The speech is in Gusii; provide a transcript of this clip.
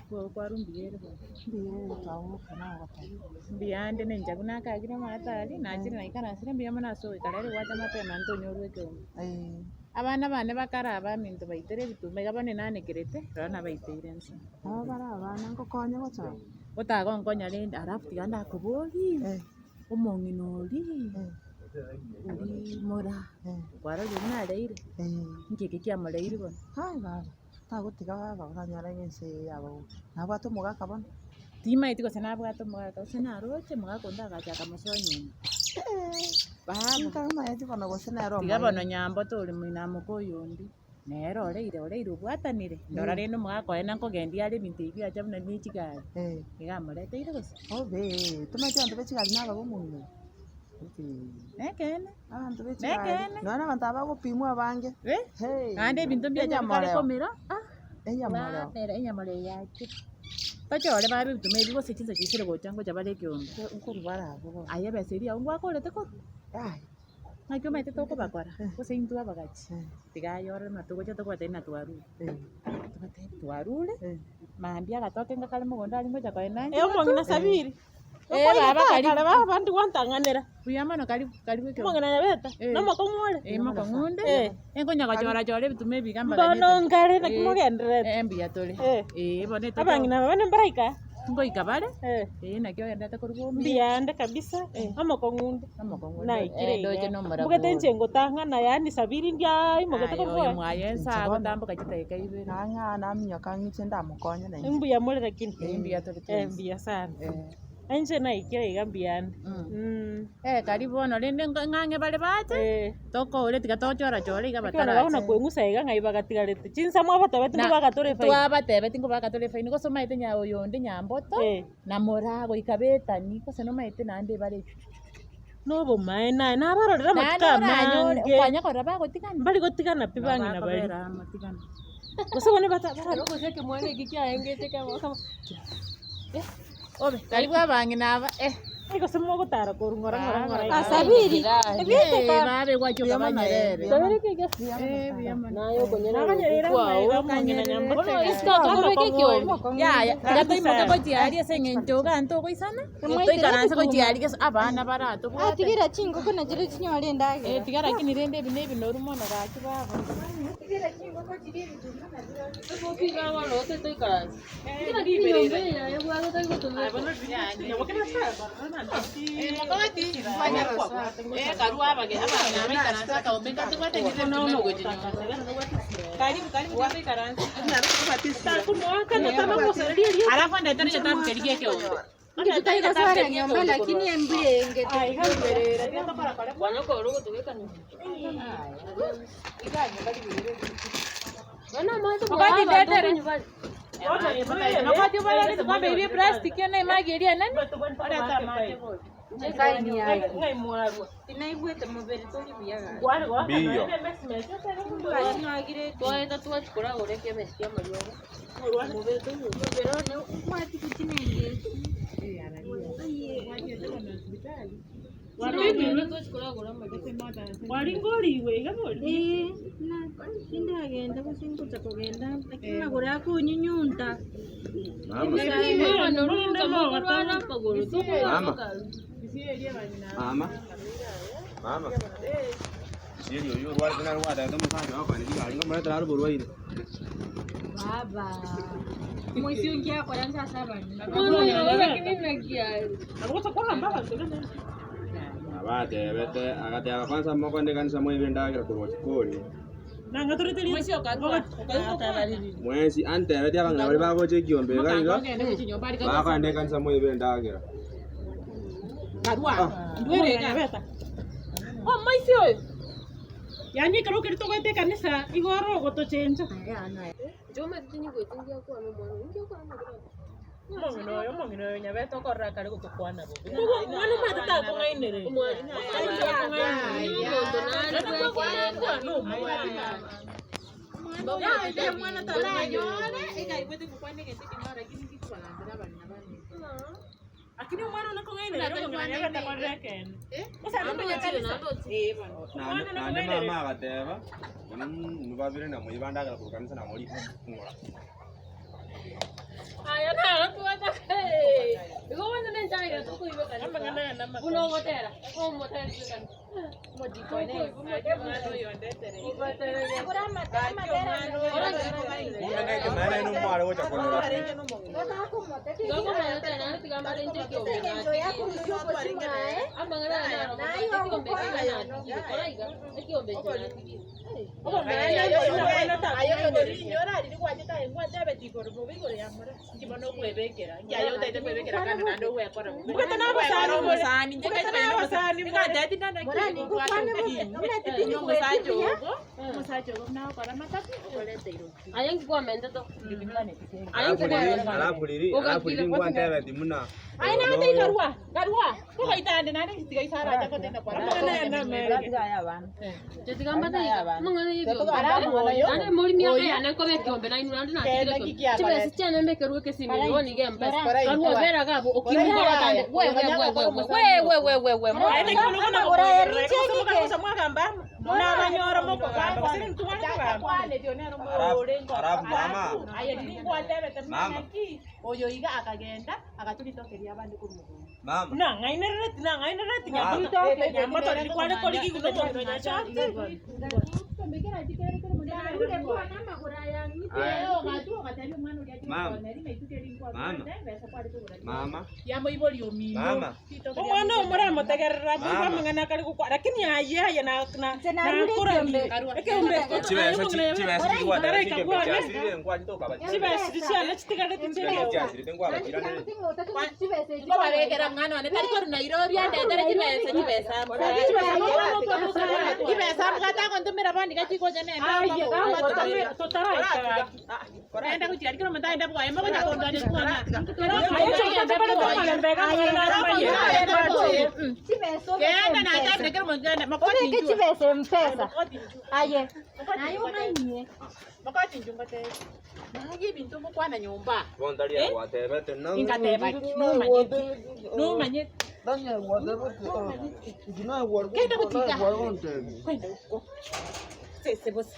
Kwarwa mbuya ere bono. Mbuya ere twagoka nagoteba. Mbuyande na inche abwo nakagire amato aria, nachire naikaransire mbuya mono ase ogoikara ere gwacha mapema ntonyorwe ekeombe. Abana bane bakare abaminto baitere ebituma iga bono nanekerete, rora nabaiteire inse. Nabo bare abana nkokonye gochora? Otagonkonya rende alafu tiga ndakoborie, omong'ina oria, oria mora, kwarorire buna areire, inki eke kiamoreire bono? Hai baba, tagotiga baba oranyore ng'a ense eye yabagokia. Nabwate omogaka bono? Timaeti gose nabwate omogaka, gose naroche omogaka onde agacha akamosoa nyomba. Baba, Ntaromaeti bono gose nere tiga bono omoeire. nyambote ore moino moka oyonde, nere oreire oreire obwatanire, ndora rende omogaka oye nankogendia are ebinto ebi biacha buna ne chigari, iga amoreteire gose. Obee, tomaeti abanto be chigari nababe omong'ina oyo? Nekeene. Abanto be chigari, Nekeene. nonya na abanto aba bagopimwa abange, Eh, hey, naende ebinto mbiacha bikare enyamoreo, komera, ah, enyamoreo. bamera enyamoreo yachire. Tochore babe ebituma ebi gose chinsa chiisire gocha ngocha bare ekeombe. Nkorwa bare abwo bono. Aye ebesa eria yago ngwakorete korwa? Yaya. Naki omanyete tokobakora, gose intwe abagachi, tiga aye orore buna togocha tokobatebia buna twarure. Tobatebie twarure, mambia agatoke ng'a kare mogondo aria ngocha koenda Eh, omong'ina Sabiri, Eh, baba karibu. kare baba ndigwantang'anera. Buya mono karibu, karibu ekeombe. Omong'ina Nyabeta, Eh. nomokong'u ore? Eh, mokong'u onde, Eh. nkonya gochora chora ebituma ebi iga mbaganyete. Mbono nkare naki Eh. mogendererete? Eh, mbuya tore. Eh. Eh, bono etoke Abang'ina aba bane mbaraika? ngoika bare, Eh. eh, naki ogendererete korwa bomuya. Mbuyande kabisa, Eh. omokong'u onde. Omokong'u onde, Naikire eh, ndoche iga. nomorabwo Mbugete ore. inche ngotang'ana yaani Sabiri ndiaimogete Aye korwa oyo oye. mwaye Inche ensa bono. agotamboka chidakika ibere. Nang'a naminyoka ng'iche ndamokonye nainche. Mbuya more lakini? Eh, mbuya tore Eh, twensi. mbuya sana. Eh. Inche naikire iga mbuyande. Eh, karibu bono rende ng'ang'e bare bache, Eh. tokoure tiga tochora chora iga Ekero batarache. bono kweng'usa iga ng'ai bagatigarete, chinsa mwabatebetie Na- nkobagatora efaini. twabatebetie nkobagatora efaini gose omanyete nya oyonde nyamboto, Eh. na moraa goika betani, gose nomanyete naende bare Nobomaene aye, nabarorire Naende amatuko oranyore, amange. kwanya korora bagotigana. Mbari gotigana pi Nabo bang'ina baria. bakobera amo tigana. Gose bono bata bara Gose ekemwana eki kiaengete kemo kemo. Obe, karibu abang'ina aba, eh. Ai gose mogotara korwa ng'ora ng'ora ng'ora iga. Asabiri, Eh, babe gwachoka banyerere. Sabiri keke. Eh, buya mono. Naye okonyerera Nabanyerera kwao. amaiga omong'ina nyamboto. Bono isiko akobeka ekiombe. Yaya, tiga toimoke gochia aria ase eng'encho iga ntogoisana, toikaranse gochia aria gese abana baratobwate. Tigera chingoko nachio chinyore endagera. Eh, tiga lakini rende ebi nebinoru mono gaki baba. Tigera chingoko chiria ebituma nabirobio. Alafu ndetere getabu keria gia ekeombe. Totari nyomba lakini embura engete. Nobwati oborere kwamba ebi eplastic ene emagi eria enene orete amache bobe. Tinaigwete mobere tori buya gaki. Mbiyo. Twaenda twachikora gora ekemesi kia amariogo. Mobere one omwati kuchinengeti. Twachikora gora amariogo. Waringoriwe iga bori. Eh, na tindagenda gose ngocha kogenda lakini magoro akonyunyunta. Mama, Mama noruka mokorwana amagoro Mama. tokorwana mama, mama. Sieri oyo orwarete nare gwatebete omosacha ogo kwane chigari ngomoretera are oborwaire. Baba. Moisi ongi akora nsasa abana. Abatebete agateba kwanza mokone ekanisa moibe endagera korwa jikoni. Mwensi antebetie abang'ina baria bagocha ekiombe iga iga, bakogenda ekanisa moibe endagera. Omoisia oyo yaani ekero okeri togoeta ekanisa igo ore ogotochencha. Omong'ina oyo omong'ina oyo nyabete okorora akare gotokwana bobe. Omwana omanyete takong'ainereria. Lakini omwana one kong'ainereria omong'ina nyabete akorire ekeene. Gose ande kanisa. Naende naende mama agateba, inwe babere namoiba endagera korwa kanisa namorika ng'ora. Aya naro twataka. Igo bono nenchara tokoibeka. Amang'ana aya namaka. Buna ogotera, omotera twekani. Kumbe neke maana ino mware gocha korora. Aye nkikwamente to. Alafu riri, alafu riri, alafu riri ngwantebeti muna. Nande muri miaka yane nkobe ekiombe nainwe nande natigire ekiombe. Chibesa chiane mbekerwe ekesimi igo niga mpesa. Karua bera gabo okimukora tande we we we we we we we we we we. Nabanyora mokogamba gose nintware kogamba. Alafu mama. Mama. Oyo iga akagenda agaturitokeria abandi korwa Mama. Nang'ainerereti nang'ainerereti Mama. nyamboto kware korigi guno mondo nyachati. Mama. Mama. Mama. yamoibori omino Mama. Omwana oyo moramotegerera Mama. mwiga amang'ana akare gokwa lakini aye aye na na nakorani ekeombe Chibesa chibesa chigwatera Tareka chikembe bwana. chiasirire ngwachitoka bachira. chibesa chiana chitigareti Chibesa chireo chiasirire ngwabachira nere. Ngobabekera mwana wane tari koru Nairobi andetere chibesa chibesa chibesa mgatagontumira bondi gachigocha nenda kuchira kiro muntu aenda bwaye mogocha kondani kwana kenda nachabire kiro muntu enda makoti Obeke njua chibesa mpesa. makoti njua Aye. Naye omanyie. makoti njua ngote naye bintu ngokwana nyumba Bondaria gwatebete na. ingateba numanyete numanyete Kenda gutiga. Kwenda huko. Sese bosa.